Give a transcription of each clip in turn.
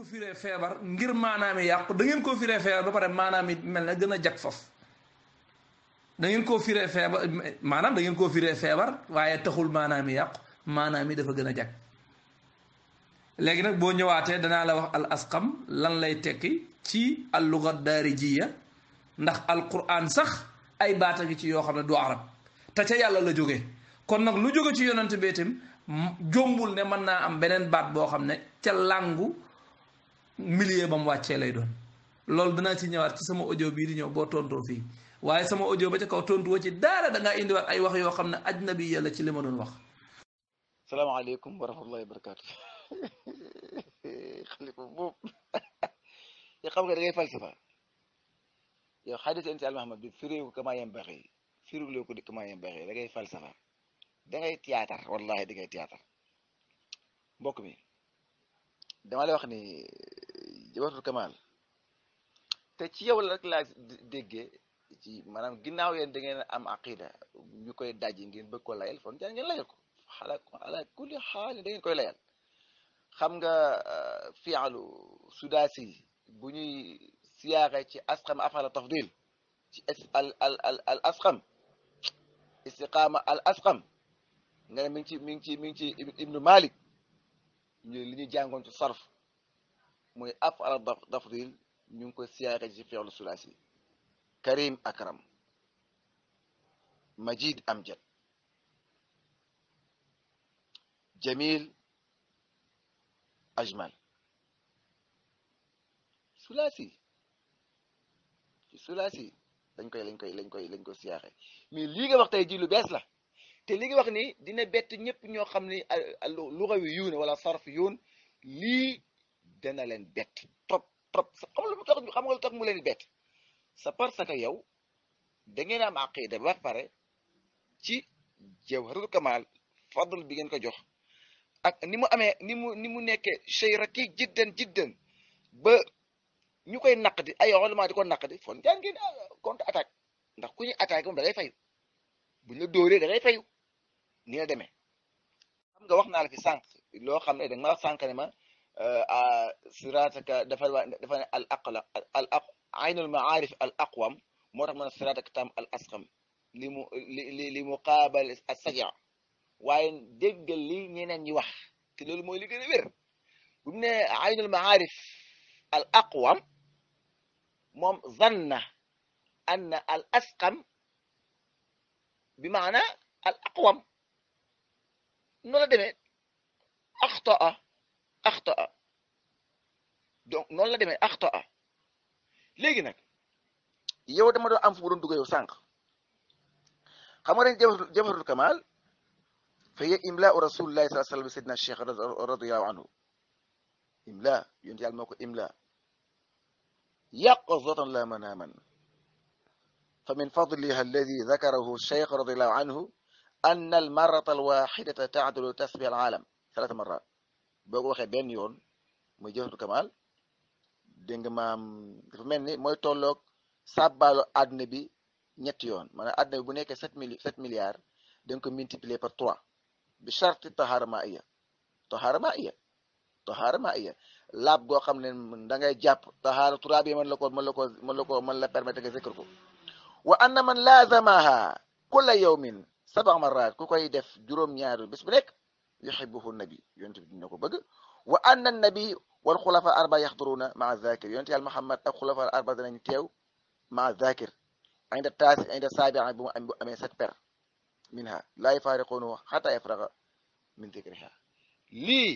firee feebar ngir maanaam yi yàqu da ngeen koo firee feebar ba pare maanaam yi mel na gën a jag faf da ngeen koo firee feebar maanaam da ngeen koo firee feebar waaye taxul maanaam yi yàqu maanaam yi dafa gën a jag léegi nag boo ñëwaatee danaa la wax al asqam lan lay tekki ci al luga daarijiya ndax al quran sax ay baata gi ci yoo xam ne du arab te ca yàlla la jógee kon nag lu jóge ci yonent bi itam jombul ne mën naa am beneen baat boo xam ne ca làngu milieu ba mu wàccee lay doon loolu danaa ci ñëwaat ci sama audio bii di ñëw boo tontoo fii waaye sama audio ba ca kaw tontu wa ci daara da ngaa indiwaat ay wax yoo xam ne ajnabi yàlla ci li ma doon wax. salaamaaleykum wa rahmatullahi wa barakaatu. xalifa boobu yow xam nga da ngay falsafa yow xadis insi al Muhammad bi firiwu kama yanbaxi firiwuloo ko di kama yanbaxi da ngay falsafa da ngay théâtre wallahi da ngay théâtre mbokk mi dama lay wax ni Jawharatul Kamal te ci yow la rek laa déggee ci maanaam ginnaaw yéen da ngeen am aqida ñu koy dajji ngeen bëgg ko layal fon jaan ngeen layal ko ala kulli xaal da ngeen koy layal xam nga fi'lu sudaasi bu ñuy siyaaxe ci asqam afala tafdil ci al asqam istiqaama al asqam nga ne mi ngi ci ibnu malik li ñu jàngoon ci sarf mooy afala tafdil ñu ngi ko siyaaxe ci fi'lu sudaasi karim akram majid amjad jamil ajmal sulaasi ci sulaasi lañ ko siyaaxe mais lii nga wax tey ji lu bees la te li nga wax ni dina bett ñëpp ñoo xam ni lugawi yuun wala sarf yuun lii dana leen bett trop xam nga lu tax mu leen bett c'est parce que yow da ngeen am aqida ba pare ci Jawharatul Kamal fadl bi ngeen ko jox ak ni mu amee ni mu nekkee shay raki jiddan ba ñu koy naqdi ay ulama di ko naqdi fon jaan ngeen contre attaque ndax ku ñuy attaque moom da ngay fayu buñ la dóoree da ngay fayu ni la demee xam nga wax naa la fi sànq loo xam ne da nga ma wax sànq ne ma sirataka dafa ne al aqla al aq aynul maarif al aqwam moo tax ma ne sirataka tam al asqam li muqaabal as saja waaye déggal li ñeneen ñi wax te loolu mooy li gën a wér bu mu ne aynul maarif al aqwam moom zanna anna al asqam bi maana al aqwam noonu la demee axtaa donc noonu la demee axtaa léegi nag yow dama doon am fu mu doon dugg yow sànq xam nga dañ Jawharatul Kamal فهي إملاء رسول الله صلى الله عليه وسلم سيدنا الشيخ رضي الله عنه إملاء ينتهي الموقع إملاء يقظة لا مناما فمن فضلها الذي ذكره الشيخ رضي الله عنه أن المرة الواحدة تعدل تسبيح العالم 3 مرات بوكو واخي بن يون موي Jawharatul Kamal deng maam dafa melni moy tolok sabalu aduna bi ñetti yoon manam aduna bi bu nekké 7 milliards dañ ko multiplier par 3 بشرط طهارة مائية طهارة مائية laab goo xam ne da ngay jàpp tahaara turaabi mën la permettre nga zikr ko wa anna man laazamaha kulla yawmin 7 marrat ku koy def juróom-ñaari bés bu nekk yuhibbuhu nabi yonent bi dina ko bëgg wa anna nabi wal xulafa arba yaxduruna maa zakir yonent yàlla Muhammad ak xulafa arba danañ teew maa zakir inda taasi inda saabi'a bu mu amee 7 per minha laa yufaariquunahu xataa yafraga min dikriha lii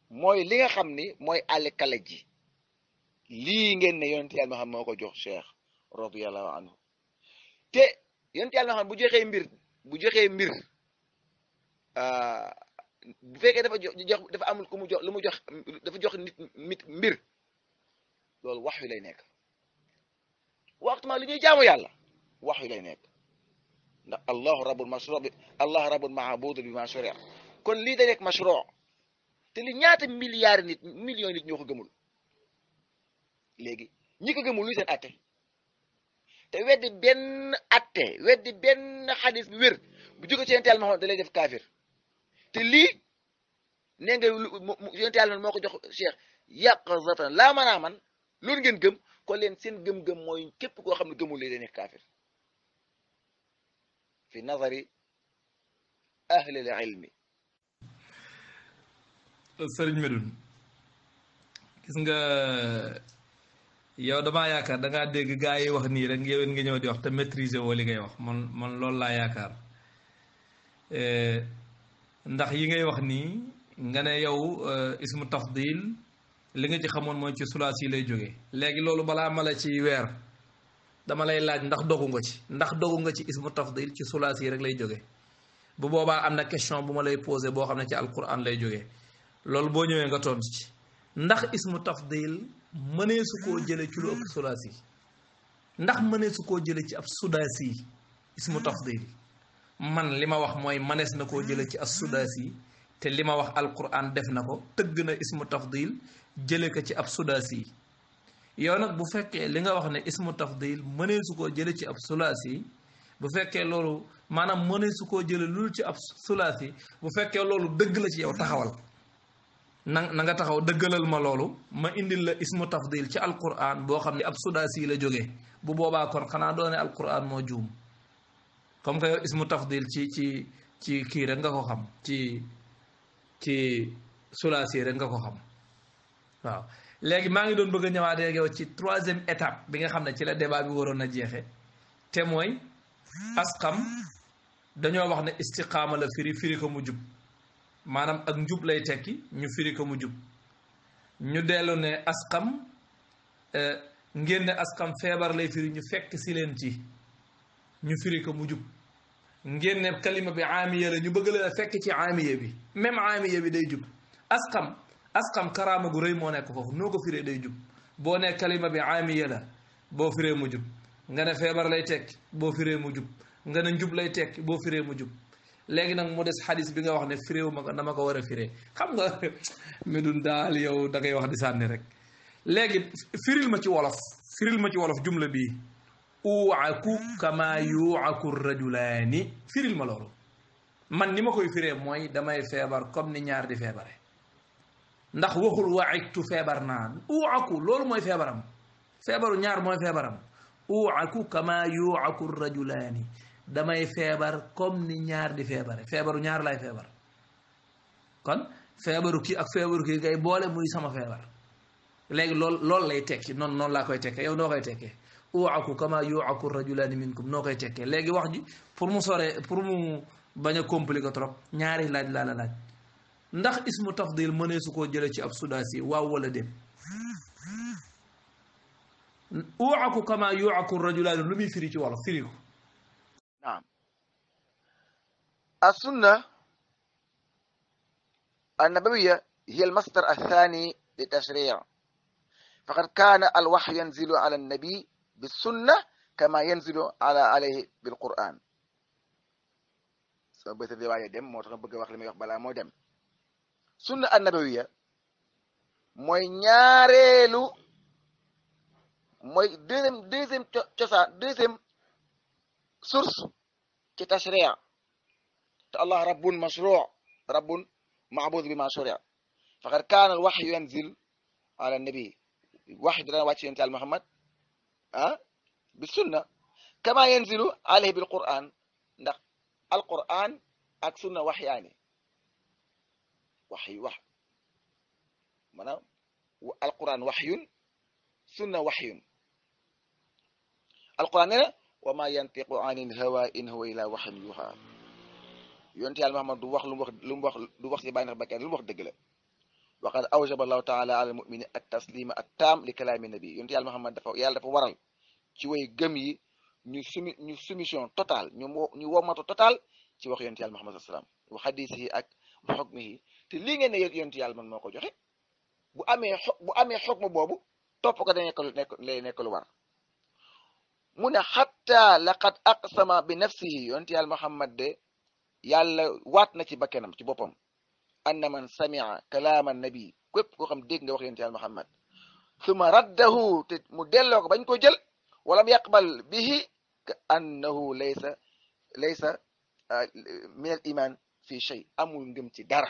mooy li nga xam ni mooy àllikale ji lii ngeen ne yonent yàlla Muhammad moo ko jox Cheikh radiyallahu anhu te yonent yàlla Muhammad bu joxee mbir bu fekkee dafa amul ku mu jox lu mu jox dafa jox nit mbir loolu wax yu lay nekk waxtuma li ñuy jaamu yàlla wax yu lay nekk ndax allahu rabbul mashru allah rabbul maabud bi ma sharia kon lii da nekk mashru te li ñaata milliards millions nit ñoo ko gëmul léegi ñi ko gëmul luy seen atte te weddi benn atte weddi benn xadis bi wér bu jóge ci yonent Yàlla Muhammad da lay def kaafir te lii nee nga yonent yàlla moo ko jox cheikh yaqzatan laa manaaman loolu ngeen gëm kon leen seen gëm-gëm mooy képp koo xam ne gëmul lee day nekk kaafir fi nazari ahli al ilmi. sëriñ Medoune gis nga yow damaa yaakaar da ngaa dégg gaa yi wax nii rek yow nga ñëw di wax te maîtriser woo li ngay wax man loolu laa yaakaar ndax yi ngay wax nii nga ne yow ismu tafdil li nga ci xamoon mooy ci sulaas yi lay jógee léegi loolu balaa ma la ci weer dama lay laaj ndax dogu nga ci ismu tafdil ci sulaas yi rek lay jóge bu boobaa am na question bu ma lay posé boo xam ne ci alquran lay jógee loolu boo ñëwee nga tontu ci ndax ismu tafdil mënee su koo jële ci lu ëpp sulaas yi ndax mënee su koo jële ci ab sudaas yi ismu tafdil man li ma wax mooy mënees na koo jële ci as sudaas yi te li ma wax alquran def na ko tëgg na ismu tafdil jële ko ci ab sudaas yi yow nag bu fekkee li nga wax ne ismu tafdil mënee su koo jële ci ab sulaas yi bu fekkee loolu maanaam mënee su koo jële lul ci ab sulaas yi bu fekkee loolu dëgg la ci yow taxawal na nga taxaw dëggalal ma loolu ma indil la ismu tafdil ci alquran boo xam ne ab sudaas yi la jógee bu boobaa kon xanaa doone alquran moo juum comme que yow ismu tafdil ci kii rek nga ko xam ci sulaas yi rek nga ko xam waaw léegi maa ngi doon bëgg a ñëwaat ak yow ci troisième étape bi nga xam ne ci la débat bi waroon a jeexe te mooy asqam dañoo wax ne istiqaama la firi ko mu jub maanaam ak njub lay tekki ñu firi ko mu jub ñu dellu ne asqam ngeen ne asqam feebar lay firi ñu fekk si leen ci ñu firi ko mu jub ngeen ne kalima bi aamiya la ñu bëgg leen a fekk ci aamiya bi même aamiya bi day jub asqam karaama gu rëy moo nekk foofu noo ko firee day jub boo ne kalima bi aamiya la boo firee mu jub nga ne feebar lay tekki boo firee mu jub nga ne njub lay tekki boo firee mu jub léegi nag mu des xadis bi nga wax ne firéewu ma ko dama ko war a firee xam nga Medoune daal yow da ngay wax di sànni rek léegi firil ma ci wolof jumla bii uuaku kama yuuaku rajulaani firil ma loolu man ni ma koy firee mooy damay feebar comme ni ñaar di feebare ndax waxul waictu feebar naa uuaku loolu mooy feebaram feebaru ñaar mooy feebaram uuaku kama yuuaku rajulaani damay feebar comme ni ñaar di feebare feebaru ñaar lay feebar kon feebaru kii ak feebaru kii ngay boole muy sama feebar léegi loolu lay tekki noonu laa koy tekkee yow noo koy tekkee uuaku kama yuuaku rajulaani minkum noo koy tekkee léegi wax ji pour mu bañ a compliqué trop ñaari laaj laa la laaj ndax ismu tafdil mënee su koo jële ci ab sudaasi waaw wala déet uuaku kama yuuaku rajulaani lu muy firi ci wolof firi ko نعم السنة النبوية هي المصدر الثاني للتشريع فقد كان الوحي ينزل على النبي بالسنة كما ينزل عليه بالقرآن سو بيت الرواية دم moo tax bëgg wax li may wax balaa moo dem sunna annabawiya mooy ñaareelu mooy deuxième cosaan deuxième source ci tashri'a te Allah rabbun mashru' rabbun ma'bud bima shuri'a faqad kana al-wahyu yanzil ala an-nabi wahyu dana wàcc yonent Yàlla Muhammad bi sunna kama yanzilu alayhi bil Qur'an ndax al-Qur'an ak sunna waxyaani wax maanaam al-Qur'an wahyun sunna wahyun al-Qur'an nee na wa ma yantiqu anil hawa in huwa illa wahyun yuha yonent Yàlla Muhammad du wax lu mu wax du wax ci bànneex bakkan lu mu wax dëgg la wa qad awjaba Allahu ta'ala ala al-mu'mini at-taslima at-tam li kalami nabi yonent Yàlla Muhammad yàlla dafa waral ci way gëm yi ñu soumission totale ñu womatu total ci wax yonent Yàlla Muhammad sallallahu alayhi wasallam wa hadisihi ak hukmihi te lii ngeen ne yonent Yàlla man moo ko joxe bu amee xukm boobu topp ko da nekk lu war mu ne xatta laqad aqsama bi nafsihi yonent Yàlla Muhammad de yàlla waat na ci bakkenam ci boppam anna man sami'a kalaama nabi képp koo xam dégg nga wax yonent Yàlla Muhammad summa raddahu te mu delloo ko bañ ko jël walam yaqbal bihi ka annahu laysa min al iman fi shay amul ngëm ci dara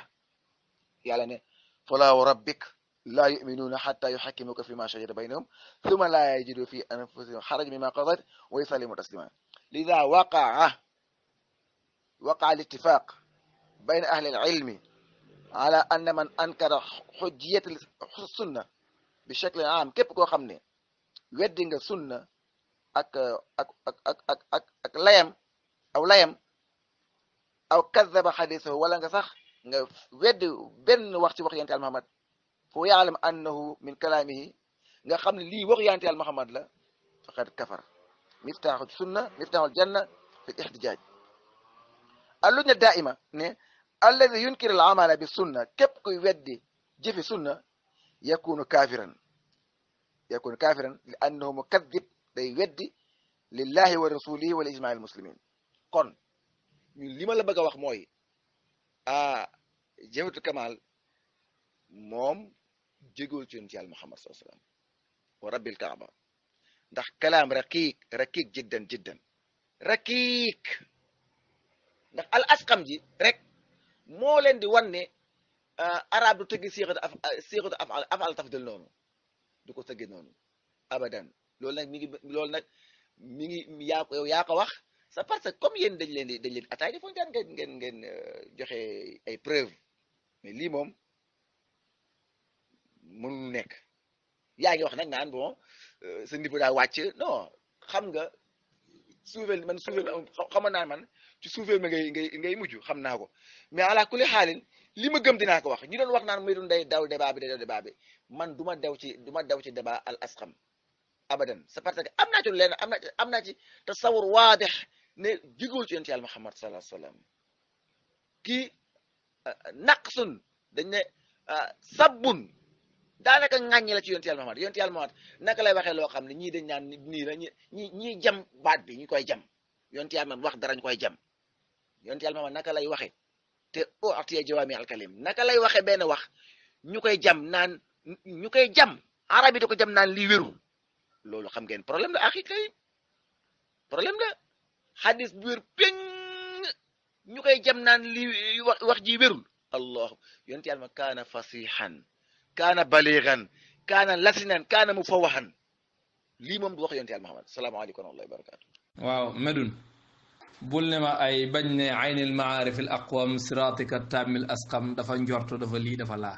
yàlla ne falaa wa rabbik laa yuminuuna xatta yuxakkimuka fi ma shajara baynahum thumma laa yajidu fi anfusihim xaraj mimma qadayt wa yusallimu taslima lida waqaa al-ittifaq bayna ahli al-ilmi ala anna man ankara xujjiyat sunna bi shaklin aam képp koo xam ne weddi nga sunna ak layam aw kadaba xadisahu wala nga sax nga weddi benn wax ci wax yonent Yàlla Muhammad foo yaalam annahu min kalaamihi nga xam ne lii wax yonent Yàlla Muhammad la faqad kafar miftaaxu sunna miftaaxul janna fi ixtijaaj allujna daaima ne alladi yunkir al amala bi sunna képp kuy weddi jëfi sunna yakunu kafiran li annahu mukadib day weddi lillahi wa rasulihi wa li ijmaa al muslimin kon ñun li ma la bëgg a wax mooy jawharatul kamal moom jégul ci yonent Yàlla Muhammad sallallahu alayhi wa sallam wa rabbil kaaba ndax kalaam raqiq jiddan raqiq ndax al asqam ji rek moo leen di wan ne arab du tëgg siixatu afal tafdil noonu du ko tëgg noonu abadan loolu nag mi ngi yaa ko wax c'est parce que comme yéen dañ leen attaay defoon daan ngeen joxe ay preuve mais lii moom mënul nekk yaa ngi wax nag naan bon sa niveau daa wàcc non xam nga suufeel xam naa man ci suufeel ma ngay mujj xam naa ko mais ala kulli xaalin li ma gëm dinaa ko wax ñu doon wax naan muy doon day daw débat bi man du ma daw ci débat al asqam abadan c'est parce que am naa ci leen am naa ci tasawur waadex ne jigul ci yonent Yàlla Muhammad sallallahu alayhi wa sallam kii naqsun dañ ne sabbun daanaka ŋàññi la ci yonent Yàlla Muhammad naka lay waxee loo xam ne ñii dañ naan nii la ñii jam baat bi ñu koy jam yonent Yàlla wax dara ñu koy jam yonent Yàlla Muhammad naka lay waxee te atiya jawaami alkalim naka lay waxee benn wax ñu koy jam arab yi di ko jam naan lii wéru loolu xam ngeen problème la axi kay problème la xadis bu wér péng ñu koy jam naan lii wax ji wérul allah yonent Yàlla kaana fasihan kaana baligan kaana lasinan kaana mufawahan lii moom du wax yonent Yàlla Muhammad salaamaaleykum wa rahmatullahi wa barakatu waaw Medoune bul ne ma ay bañ ne aynil maarif al aqwam siratika taamil asqam dafa njortu dafa lii dafa laa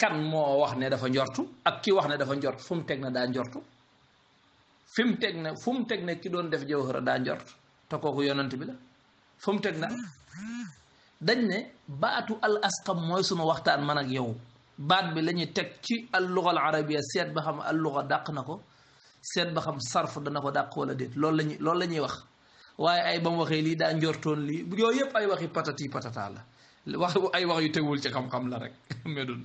kan moo wax ne dafa njortu ak ki wax ne dafa njort fu mu teg na daa njortu fu mu teg ne ki doon def jawhara daa njort te kooku yonent bi la fu mu teg na dañ ne baatu al asqam mooy sunu waxtaan man ak yow baat bi la ñuy teg ci al luga al arabia seet ba xam al luga dàq na ko seet ba xam sarf dana ko dàq wala déet loolu la ñuy wax waaye ay ba mu waxee lii daa njortoon lii yooyu yëpp ay waxi patati patata la ay wax yu tegul ci xam-xam la rek Medoune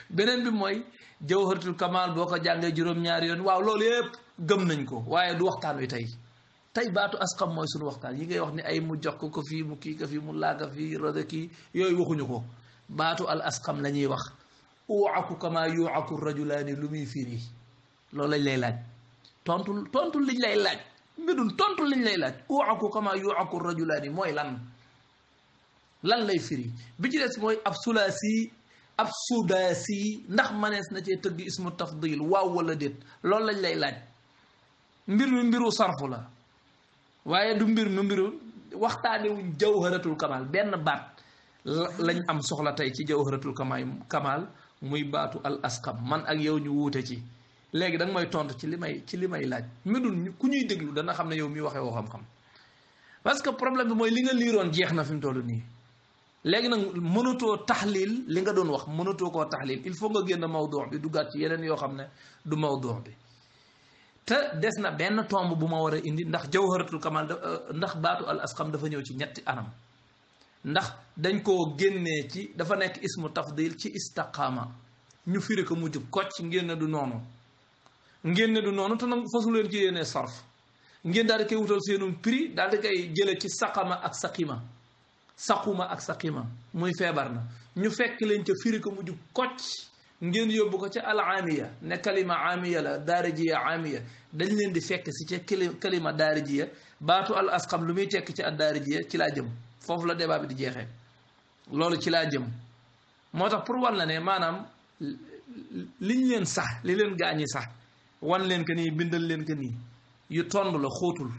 beneen bi mooy jawharatul kamal boo ko jàngee juróom-ñaari yoon waaw loolu yëpp gëm nañ ko waaye du waxtaan wi tey baatu asqam mooy suñu waxtaan yi ngay wax ni ay mu jox ko fii mu kii ko fii mu laaga fii rada kii yooyu waxuñu ko baatu al asqam la ñuy wax uuaku kama yuaku rajulaani lu muy firi loolu lañ lay laaj tontu liñ lay laaj Medoune tontu liñ lay laaj uuaku kama yuaku rajulaani mooy lan lay firi bi ci des mooy ab sudaasi ndax manees na cee tëgg ismu tafdil waaw wala déet loolu lañ lay laaj mbiru sarfu la waaye du mbiru waxtaane wuñ jawharatul kamal benn baat lañ am soxla tey ci jawharatul kamal muy baatu al asqam man ak yow ñu wuute ci léegi da nga may tontu ci li may laaj Medoune ku ñuy déglu dana xam ne yow mi waxee woo xam-xam parce que problème bi mooy li nga liiroon jeex na fi mu toll nii léegi nag mënatoo taxlil li nga doon wax mënatoo koo taxlil il faut nga génn mawdu bi duggaat ci yeneen yoo xam ne du mawdu bi te des na benn tomb bu ma war a indi ndax jawharatul kamal ndax baatu al asqam dafa ñëw ci ñetti anam ndax dañ koo génnee ci dafa nekk ismu tafdil ci istaqaama ñu firi ko mu jub kocc ngeen ne du noonu te nag fasu leen ci yéenee sarf ngeen daal di koy wutal seenum prix daal di koy jële ci saqama ak saqima muy feebar na ñu fekk leen ca firi ko mu jub kocc ngeen yóbbu ko ca al aamiya ne kalima aamiya la daarijiya aamiya dañ leen di fekk si ca kalima daarijiya baatu al asqam lu muy tekk ci ad daarijiya ci laa jëm foofu la débat bi di jeexee loolu ci laa jëm moo tax pour wan la ne maanaam liñ leen sax li leen gaañi sax wan leen que nii bindal leen que nii yu tond la xóotul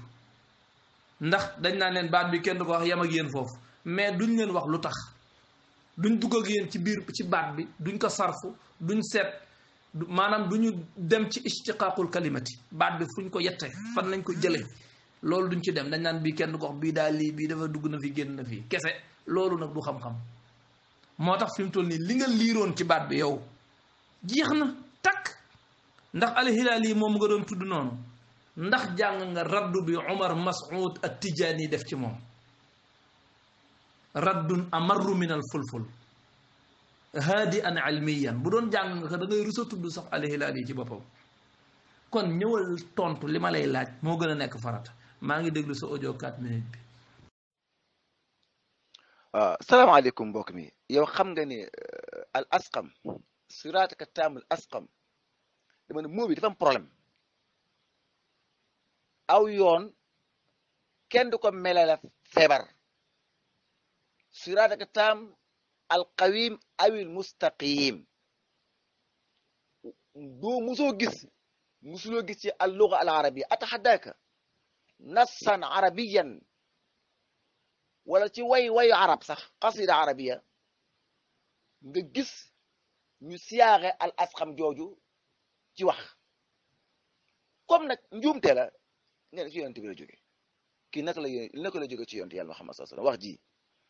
ndax dañ naan leen baat bi kenn du ko wax yam ak yéen foofu mais duñ leen wax lu tax duñ dugg ak yéen ci biir ci baat bi duñ ko sarfu duñ seet maanaam duñu dem ci istiqaaqul kalimati baat bi fuñ ko yette fan lañ ko jële loolu duñ ci dem dañ naan bii kenn du ko wax bii daal lii bii dafa dugg na fi génn na fii kese loolu nag du xam-xam moo tax fi mu toll nii li nga liiroon ci baat bi yow jeex na takk ndax alhilaali moom nga doon tudd noonu ndax jàng nga raddu bi Umar Mas'ud at-Tijaani def ci moom raddun amarru min al fulful haadi an ilmiyan bu doon jàng nga ko da ngay rusa tudd sax alhilaali ci boppam kon ñëwal tontu li ma lay laaj moo gën a nekk farata maa ngi déglu sa audio 4 minutes bi. salaamaaleykum mbokk mi yow xam nga ne al asqam siraataka taamul asqam dama ne moo bi dafa am problème aw yoon kenn du ko melale feebar siraataka taam al qawim awil mustaqim doo musuloo gis ci al lugha al arabia ataxaddaaka nassan arabiyan wala ci wayu arab sax qasida arabia nga gis ñu siyaaxe al asqam jooju ci wax comme nag njuumte la nga ne ci yonent bi la jóge kii naka la jóge ci yonent yàlla Muhammad sallallahu alayhi wasallam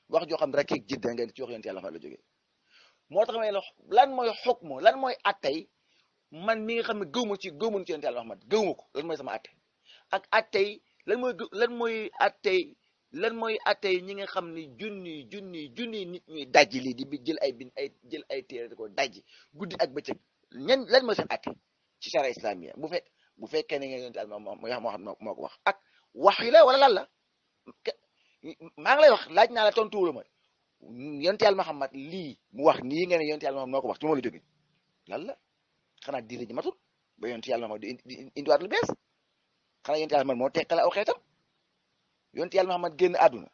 wax joo xam ne rek jidda ngeen ci wax yonent yàlla fa la jóge moo tax may la lan mooy xukmu lan mooy attey man mi nga xam ne gëwma ci yonent yàlla Muhammad gëwma ko lan mooy sama atte ak attey lan mooy attey ñi nga xam ne junni nit ñuy dajji lii di jël ay téere di ko dajji guddi ak bëccëg lan mooy seen atte ci charia islamia bu fekkee ne nga yonent yàlla moo ko wax ak wax yi la wala lan la maa ngi lay wax laaj naa la tontuwula ma yonent yàlla Muhammad lii mu wax nii nga ne yonent yàlla Muhammad moo ko wax ci moo la jóge lan la xanaa diine ji matul ba yonent yàlla Muhammad di indiwaat lu bees xanaa yonent yàlla Muhammad moo teqale aw xeetam yonent yàlla Muhammad génn àdduna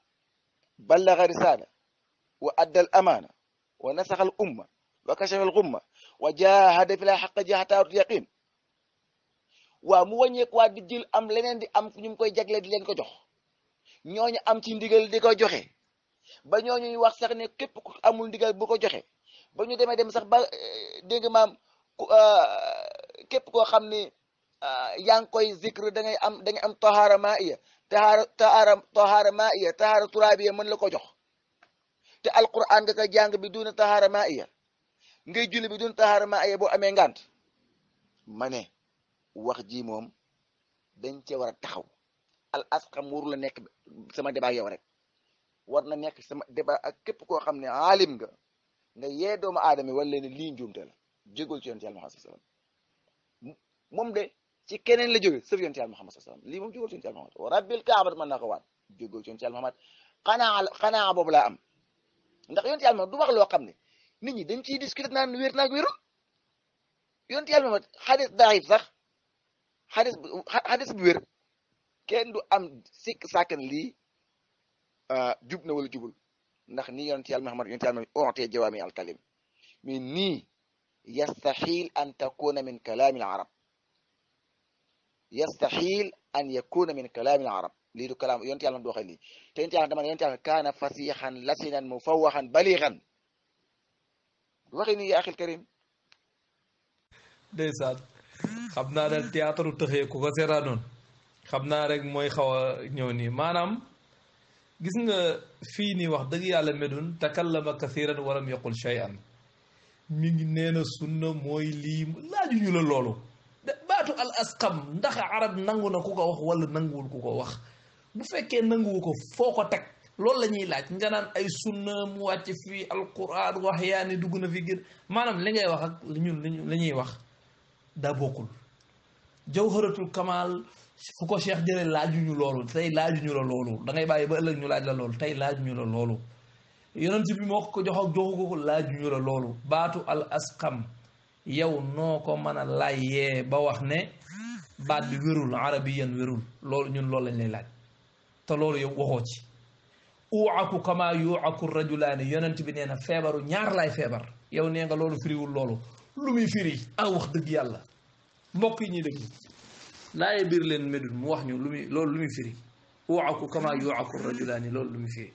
ballaga risaala wa addal amaana wa nasaxal umma wa kashafal gumma wa jahada fi la xaqa jahataatu yaqin waaw mu wàññeekuwaat di jël am leneen di am ñu koy jagle di leen ko jox ñooñu am ci ndigal di ko joxe ba ñooñu ñu wax sax ne képp ku amul ndigal bu ko joxe ba ñu dem sax ba dégg nga maam képp koo xam ne yaa ngi koy zikr da ngay am tahaara maaiya tahaara maaiya tahaara turaabiya mën la ko jox te alquran nga koy jàng bi duna tahaara maaiya ngay julli bi duna tahaara maaiya boo amee ngant ma ne wax ji moom dañ cee war a taxaw al asqam waru la nekk sama débat yow rek war na nekk sama débat ak képp koo xam ne aalim nga yee doomu aadama wala leen lii njuumte la jógul ci yonent yàlla Muhammad sallallahu alayhi wasallam moom de ci keneen la jóge sëf yonent yàlla Muhammad sallallahu alayhi wasallam lii moom jógul ci yonent yàlla Muhammad wa rabbil kaaba mën naa ko waat jógul ci yonent yàlla Muhammad xanaa boobu laa am ndax yonent yàlla Muhammad du wax loo xam ne nit ñi dañ ciy discuter naan wér naag wérul yonent yàlla Muhammad xadis daif sax xadis bu wér kenn du am sikk sàkkan lii jub na wala jubul ndax nii yonent yàlla Muhammad u'tiya jawaami al kalim mais nii yastaxil an takuna min kalaami al arab yastaxil an yakuna min kalaami al arab lii du kalaam yonent yàlla du waxee lii te yonent yàlla dama ne yonent yàlla kaana fasixan lasinan mufawaxan balixan du waxee nii yaa axil karim ndeysaan xam naa daal théâtre tëxee ku ko seetaanoon xam naa rek mooy xaw a ñëw nii maanaam gis nga fii nii wax dëgg yàlla Médoune takallama kathiran walam yaqul shay'an mi ngi nee na sunna mooy lii laaju ñu la loolu baatu al asqam ndax arab nangu na ku ko wax wala nanguwul ku ko wax bu fekkee nanguwu ko foo ko teg loolu la ñuy laaj nga naan ay sunna mu wàcc fii alquran wax yaa ni dugg na fi gën maanaam li ngay wax ak ñun li ñuy wax daa bokkul jawharatul kamal fu ko cheikh jëlee laajuñu loolu tey laajuñu la loolu da ngay bàyyi ba ëllëg ñu laaj la loolu tey laajuñu la loolu yonent bi moo ko jox ak joxu ko laajuñu la loolu baatu al asqam yow noo ko mën a laajee ba wax ne baat bi wérul arabiyan wérul loolu ñun loolu lañ lay laaj te loolu yow waxoo ci uuaku kama yuuaku rajulaani yonent bi nee na feebaru ñaar laay feebar yow nee nga loolu firiwul loolu lu muy firi wax dëgg yàlla mbokk yi ñuy dégg laaye biir leen Médoune mu wax ñu loolu lu muy firi uuaku kama yuuaku rajulaani loolu lu muy firi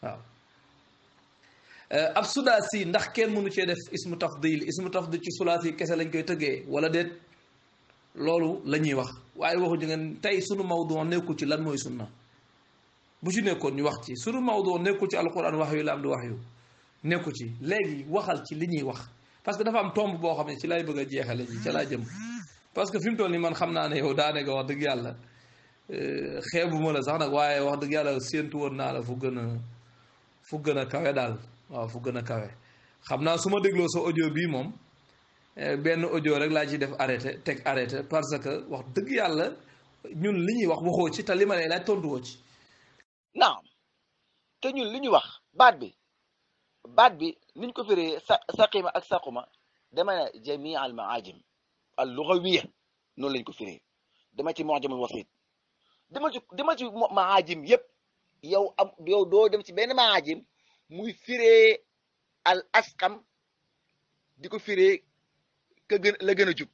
waaw ab sudaasi ndax kenn mënu cee def ismu tafdil ci sulaasi kese lañ koy tëggee wala déet loolu la ñuy wax waaye waxuñu ngeen tey sunu mawdu nekkul ci lan mooy sunna bu ci nekkoon ñu wax ci sunu mawdu nekkul ci alquran wax yu la am du wax yu nekku ci léegi waxal ci li ñuy wax parce que dafa am tomb boo xam ne ci lay bëgg a jeexale ji ca laa jëm parce que fi mu toll nii man xam naa ne yow daane nga wax dëgg yàlla xeebu ma la sax nag waaye wax dëgg yàlla séentu woon naa la fu gën a kawe daal waaw fu gën a kawe xam naa su ma dégloo sa audio bii moom benn audio rek laa ci def arrêté parce que wax dëgg yàlla ñun li ñuy wax waxoo ci te li ma lay laaj tontuwoo ci naam te ñun li ñuy wax baat bi niñ ko firee saqima ak saquma dama ne jamii al maajim al lugawiya noonu lañ ko firee dama ci mu'jamul wasit dama ci maajim yépp yow doo dem ci benn maajim muy firee al asqam di ko firee la gën a jub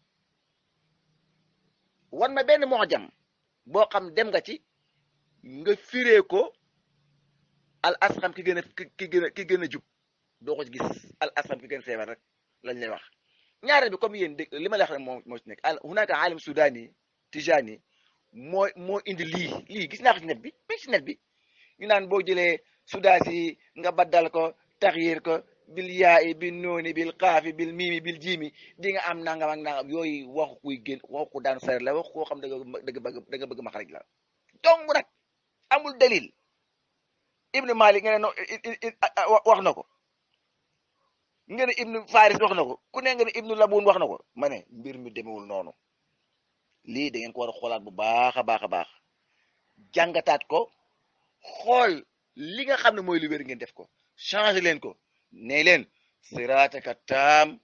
wan ma benn mu'jam boo xam dem nga ci nga firee ko al asqam ki gën a jub doo ko ci gis al asqam ki gën a feebar rek lañ lay wax ñaareel bi comme yéen li ma la wax rek moo ci nekk hunaka alim sudani tijani moo indi lii gis naa ko ci net bi ñu naan boo jëlee sudaasi nga baddal ko taxyir ko bil yaayi bil nooni bil xaafi bil miimi bil jiimi di nga am nangam ak nangam yooyu waxu kuy génn waxu ko daan sar la waxu koo xam da nga bëgg maxaraj la donc nag amul dalil ibnu malik nga ne wax na ko nga ne ibnu faris wax na ko ku ne nga ne ibnu labun wax na ko ma ne mbir mi demewul noonu lii da ngeen ko war a xoolaat bu baax a baax jàngataat ko xool li nga xam ne mooy lu wér ngeen def ko changé leen ko ne leen siraataka taam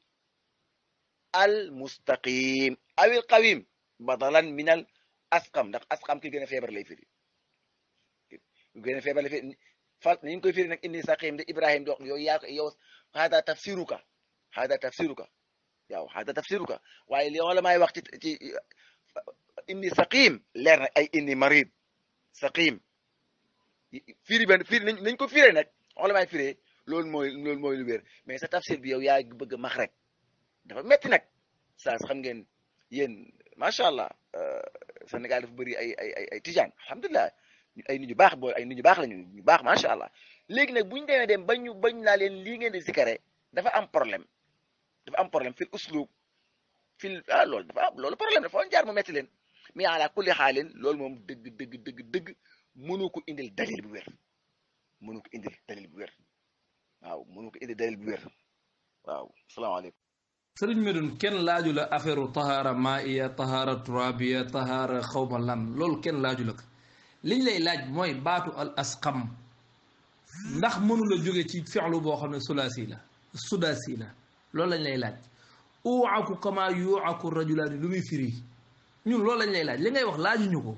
al mustaqim awil qawim badalan min al asqam ndax asqam ki gën a feebar lay firi fal ni ñu koy firi nag inni saqim de ibrahim di wax yow hada tafsiruka waaye li wala may wax ci inni saqim leer na ay inni marid saqim firi nañ ko firee nag wala may firee loolu mooy lu wér mais sa tafsir bi yow yaa bëgg max rek dafa metti nag saa xam ngeen yéen macha allah Sénégal dafa bëri ay tijaan alhamdulilah ay nit ñu baax lañu ñu baax macha allah léegi nag buñu demee dem bañ naa leen lii ngeen di zikare dafa am problème fil uslub loolu problème dafa jaar mu metti leen mais ala kulli xaalin loolu moom dëgg mënu ko indil dalil bu wér waaw salaamaaleykum sëriñ Médoune kenn laaju la affaire tahaara maaiya tahaara turabiya tahaara xawma lan loolu kenn laaju la ko liñ lay laaj mooy baatu al asqam ndax mënu la jóge ci fi'lu boo xam ne sudaasi la loolu lañ lay laaj uuaku kama yuuaku rajulaani lu muy firi ñun loolu lañ lay laaj li ngay wax laajuñu ko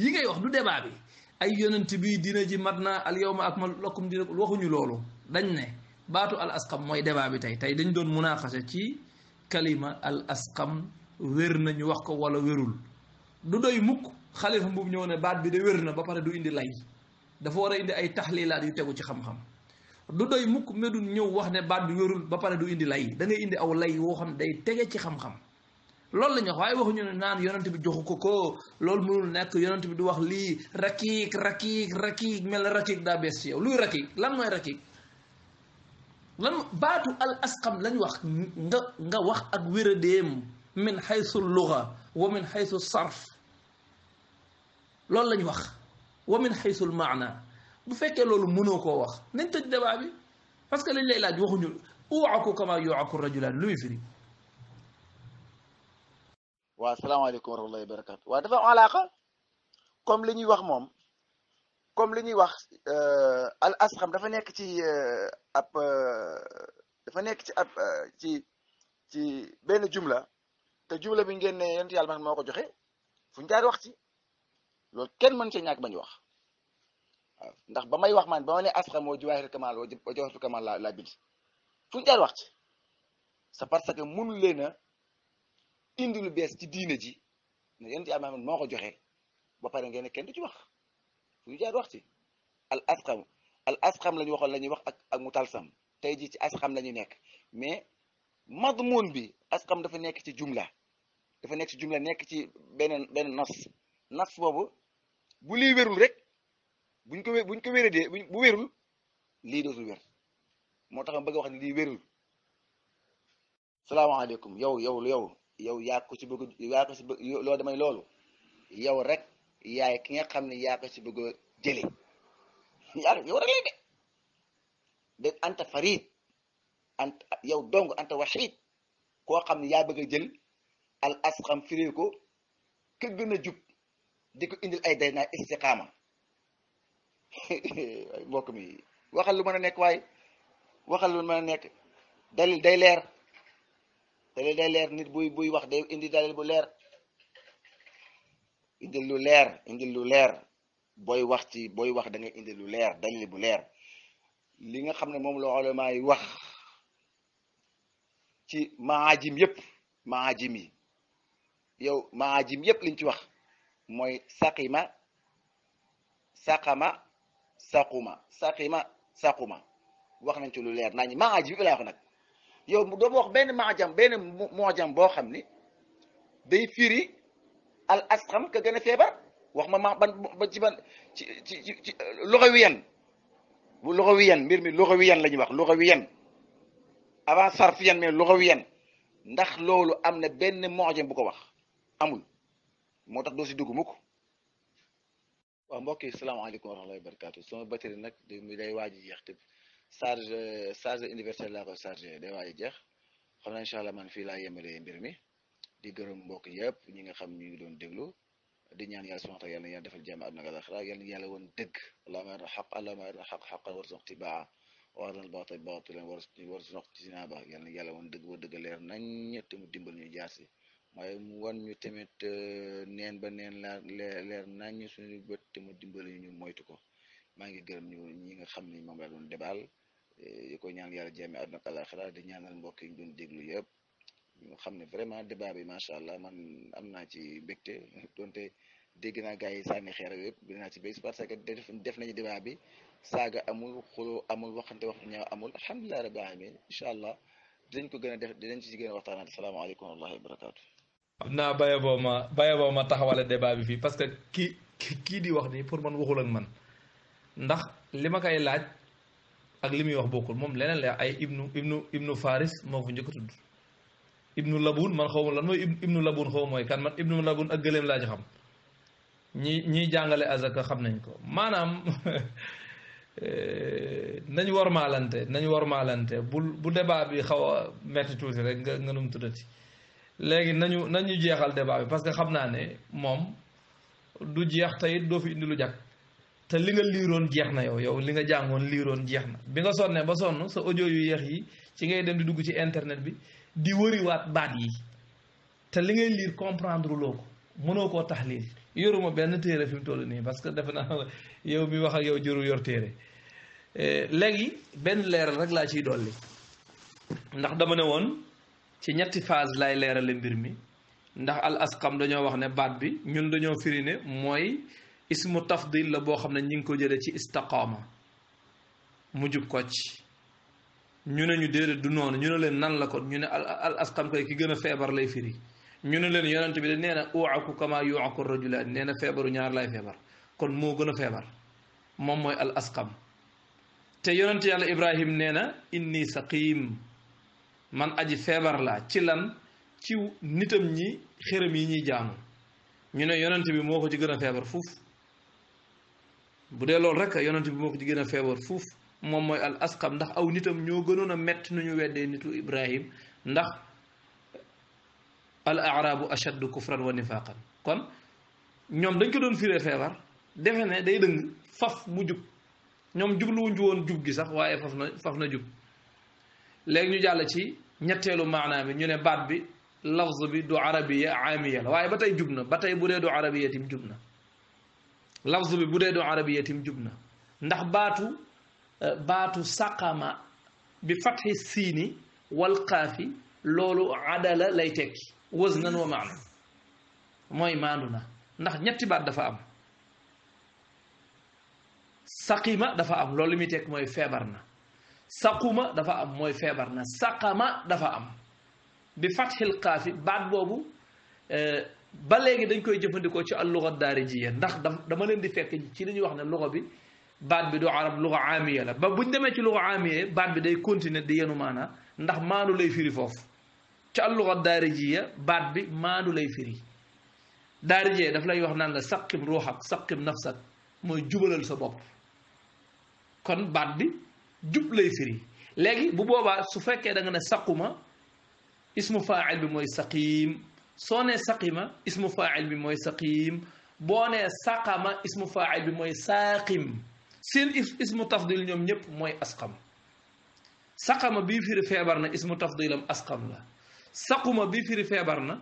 yi ngay wax du débat bi ay yonent bi dina ji mat na al yawma akmaltu lakum dinakum waxuñu loolu dañ ne baatu al asqam mooy débat bi tey dañ doon munaaxasa ci kalima al asqam wér nañu wax ko wala wérul du doy mukk xalifa mbub ñëw ne baat bi de wér na ba pare du indi lay dafa war a indi ay taxlilaat yu tegu ci xam-xam du doy mukk Médoune ñëw wax ne baat bi wérul ba pare du indi lay da ngay indi aw lay woo xam ne day tege ci xam-xam loolu la ñu wax waaye waxuñu ne naan yonent bi joxu ko loolu mënul nekk yonent bi du wax lii rakiik mel na rakiik daa bees ci yow luy rakiik lan mooy rakiik lan baatu al asqam lañ wax nga wax ak wéradéem min xaysu luga wa min xaysu sarf loolu lañ wax wa min xaysul maana bu fekkee loolu mënoo koo wax nañ tëj débat bi parce que lañ lay laaj waxuñu uuaku kama yuuaku rajulaan lu muy firi waaw salaamaaleykum wa rahmatullahi wa barakatu waaw dafa am alaaka comme li ñuy wax moom comme li ñuy wax al asxam dafa nekk ci ci benn jumla te jumla bi ngeen ne yonent yàlla man moo ko joxe fu ñu jaar wax ci loolu kenn mën cee ñàkk bañ wax waaw ndax ba may wax man ba ma ne asxam moo jawaahirul kamal wa jawharatul kamal laa bind fu ñu jaar wax ci c'est parce que mënu leen a indi lu bees ci diine ji ne yonent Yàlla Muhammad moo ko joxe ba pare ngeen ne kenn du ci wax fu ñu jaar wax ci al asqam la ñu waxoon la ñuy wax ak mu talsam tey jii ci asqam la ñu nekk mais madmun bi asqam dafa nekk ci jumla nekk ci benn nas boobu bu lii wérul rek buñ ko wéradee bu wérul lii dootul wér moo tax ma bëgg a wax ne lii wérul salaamaaleykum yow yaa ko ci bëgg loolu damay loolu yow rek yaay ki nga xam ne yaa ko ci bëgg a jële yow rek lay de anta farid yow dong anta wahid koo xam ne yaa bëgg a jël al asqam firee ko ka gën a jub di ko indil ay day naa istiqaama mbokk mi waxal lu mën a nekk waaye waxal lu mën a nekk dalil day leer nit buy wax day indi dalil bu leer indil lu leer booy wax da ngay indi lu leer dalil bu leer li nga xam ne moom la ulama yi wax ci maajim yëpp liñ ci wax mooy saqima wax nañ ci lu leer naa ñi maajim bi laa wax nag yow dooma wax benn moojam boo xam ni day firi al asqam ka gën a feebar wax ma ban ci lugawiyan bu lugawiyan mbir mi lugawiyan la ñuy wax lugawiyan avant sarfiyan mais lugawiyan ndax loolu am na benn moojam bu ko wax amul moo tax doo si dugg mukk waaw mbokk yi salaamaaleykum wa rahmatullahi wa barakatu sama batterie nag day waaj jeex te charge universelle laa koy chargé day waaj jeex xam naa incha allah man fii laa yemalee mbir mi di gërëm mbokk yëpp ñi nga xam ñu ngi doon déglu di ñaan yàlla subhanahu wa ta'ala yàlla defal jàmm àdduna ak àllaxira yàlla woon dëgg allahumma arina xaq allahumma arina xaq xaqan warzuqna ittibaa'a wa arina al-baatila baatilan warzuqna ijtinaaba yàlla woon dëgg ba dëgg leer nañ te mu dimbal ñu jaar si waaye mu wan ñu tamit neen ba neen leer nañ suñu bët te mu dimbali ñu moytu ko maa ngi gërëm ñi nga xam ni moom laa doon débaal yi ko ñaan yàlla jàmm àdduna ak àllaxira di ñaanal mbokk yi ñu doon déglu yëpp ñu xam ne vraiment débat bi macha allah man am naa ci mbégte donte dégg naa gars yi sànni xeer yëpp dinaa ci bés parce que def nañu débat bi saaga amul xuloo amul waxante wax ñaaw amul alhamdulilah rabbil alamin incha allah dinañ ko gën a def dinañ ci gën a waxtaanaat salaamaaleykum wa rahmatullahi wa barakaatu. xam naa bàyyi boo ma taxawale débat bi fii parce que kii di wax nii pour man waxul ak man ndax li ma koy laaj ak li muy wax bokkul moom leneen la ay ibnu Faris moo fu njëkk a tudd. ibnu labun man xaw ma lan mooy ibnu labun xaw mooy kan man ibnu labun ak gëléem laa ci xam ñiy jàngale azaka xam nañ ko maanaam nañ wormaalante bu débat bi xaw a metti tuuti rek nga num tuddati léegi nañu jeexal débat bi parce que xam naa ne moom du jeex tey doo fi indi lu jag te li nga liiroon jeex na yow li nga jàngoon liiroon jeex na bi nga sonnee ba sonn sa audio yu yeex yi ci ngay dem di dugg ci internet bi di wëriwaat baat yi te li ngay lire comprendre loo ko mënoo koo taxliil yoruma benn téere fi mu toll nii parce que defe naa yow mi wax ak yow jëru yor téere léegi benn leeral rek laa ciy dolli ndax dama ne woon ci ñetti phase lay leerale mbir mi ndax al asqam dañoo wax ne baat bi ñun dañoo firi ne mooy ismu tafdil la boo xam ne ñi ngi ko jëlee ci istaqaama mu jub kocc ñu ne ñu déedéet du noonu ñu ne leen nan la kon ñu ne al asqam koy ki gën a feebar lay firi ñu ne leen yonent bi de nee na uaku kama yuaku rajulaan nee na feebaru ñaar lay feebar kon moo gën a feebar moom mooy al asqam te yonent yàlla ibrahim nee na inni saqim man aji feebar laa ci lan ci nitam ñi xërëm yi ñuy jaamu ñu ne yonent bi moo ko ci gën a feebar fuuf bu dee loolu rek yonent bi moo ko ci gën a feebar fuuf moom mooy al asqam ndax aw nitam ñoo gënoon a metti nu ñu weddee nitu ibrahim ndax al arabu ashaddu kufran wa nifaqan kon ñoom dañ ko doon firee feebar defe ne day dëng faf mu jub ñoom jubluwuñ ci woon jub gi sax waaye faf na jub léegi ñu jàll ci ñetteelu maanaa bi ñu ne baat bi lafz bi du arabiya aamiya la waaye ba tey jub na ba tey bu dee du arabiya tim jub na lafz bi bu dee du arabiya tim jub na ndax baatu saqama bi fatxi siini wal qaafi loolu adala lay tekki waznan wa maana mooy maandu na ndax ñetti baat dafa am saqima dafa am loolu li muy tekk mooy feebar na saquma dafa am mooy feebar na saqama dafa am bi fatxil qaafi baat boobu ba léegi dañ koy jëfandikoo ci al-lugha daarijiya ndax dama leen di fekk ci li ñuy wax ne lugha bi baat bi du arab lugha aamiya la ba buñ demee ci lugha aamiya baat bi day continuer di yenu maana ndax maandu lay firi foofu ci al-lugha daarijiya baat bi maandu lay firi daarijiya daf lay wax naan la saqim ruuxak saqim nafsak mooy jubalal sa bopp kon baat bi jub lay firi léegi bu boobaa su fekkee da nga ne saquma ismu faa'il bi mooy saqiim soo nee saqima ismu faa'il bi mooy saqiim boo nee saqama ismu faa'il bi mooy saaqim seen ismu tafdil ñoom ñëpp mooy asqam saqama bii firi feebar na ismu tafdilam asqam la saquma bii firi feebar na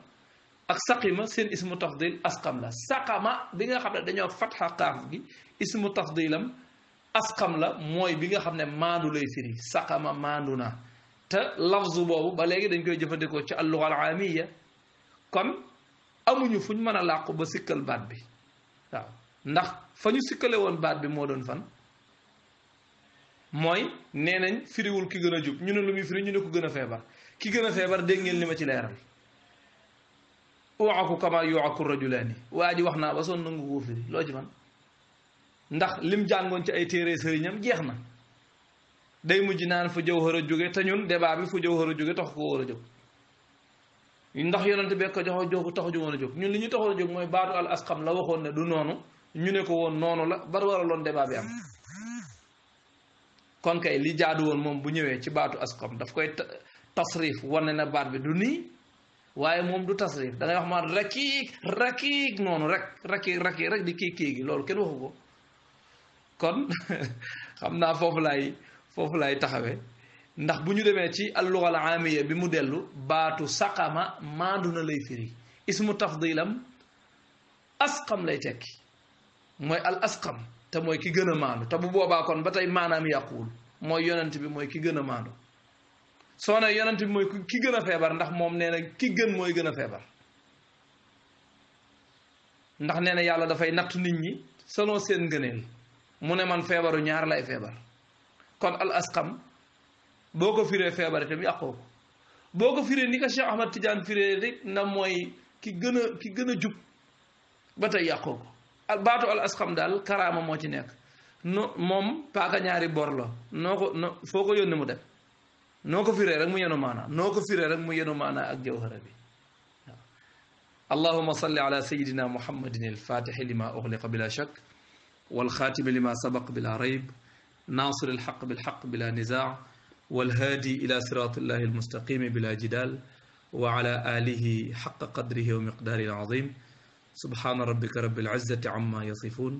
ak saqima seen ismu tafdil asqam la saqama bi nga xam ne dañoo fatxa qaaf gi ismu tafdilam asqam la mooy bi nga xam ne maandu lay firi saqama maandu na te lafzu boobu ba léegi dañ koy jëfandikoo ci al-lugha al-aamiyya kon amuñu fuñ mën a làqu ba sikkal baat bi waaw ndax fa ñu sikkale woon baat bi moo doon fan mooy nee nañ firiwul ki gën a jub ñu ne lu muy firi ñu ne ko gën a feebar ki gën a feebar dégg ngeen li ma ci leeral uaku kama yuaku rajulaani waa ji wax naa ba sonn nangu koo firi loo ci man ndax lim jàngoon ci ay téere sëriñam jeex na day mujj naan fu jawhar a jóge te ñun débat bi fu jawhar a jóge tax ko war a jóg ndax yonent bi ko jox taxu woon a jóg ñun li ñu taxoon a jóg mooy baatu al asqam la waxoon ne du noonu ñu ne ko woon noonu la bar waraloon débat bi am kon kay li jaadu woon moom bu ñëwee ci baatu asqam daf koy tasrif wane na baat bi du nii waaye moom du tasrif da ngay wax ma rakiik noonu rek rek di kii gi loolu kenn waxu ko kon xam naa foofu laay taxawee ndax bu ñu demee ci al-lugha al-aamiyya bi mu dellu baatu saqama maandu na lay firi ismu tafdilam asqam lay tekki mooy al asqam te mooy ki gën a maandu te bu boobaa kon ba tey maanaam yàquwul mooy yonent bi mooy ki gën a maandu soo ne yonent bi mooy ki gën a feebar ndax moom nee na ki gën mooy gën a feebar ndax nee na yàlla dafay nattu nit ñi selon seen ngëneel mu ne man feebaru ñaar lay feebar kon al asqam boo ko firee feebar itam yàqoo ko boo ko firee ni ko Cheikh Ahmad Tidiane firee rek na mooy ki gën a jub ba tey yàqoo ko baatu al asqam daal karaama moo ci nekk moom paaka ñaari bor la foo ko yónni mu dem noo ko firee rek mu yenu maanaa ak jawhara bi waaw allahuma salli ala sayidina muhammadin alfatixi lima uxliqa bila shak walxaatimi lima sabaq bila rayb nasir alxaq bilxaq bila nizaa والهادي إلى صراط الله المستقيم بلا جدال وعلى آله حق قدره ومقداره العظيم سبحان ربك رب العزة عما يصفون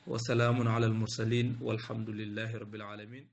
وسلام على المرسلين والحمد لله رب العالمين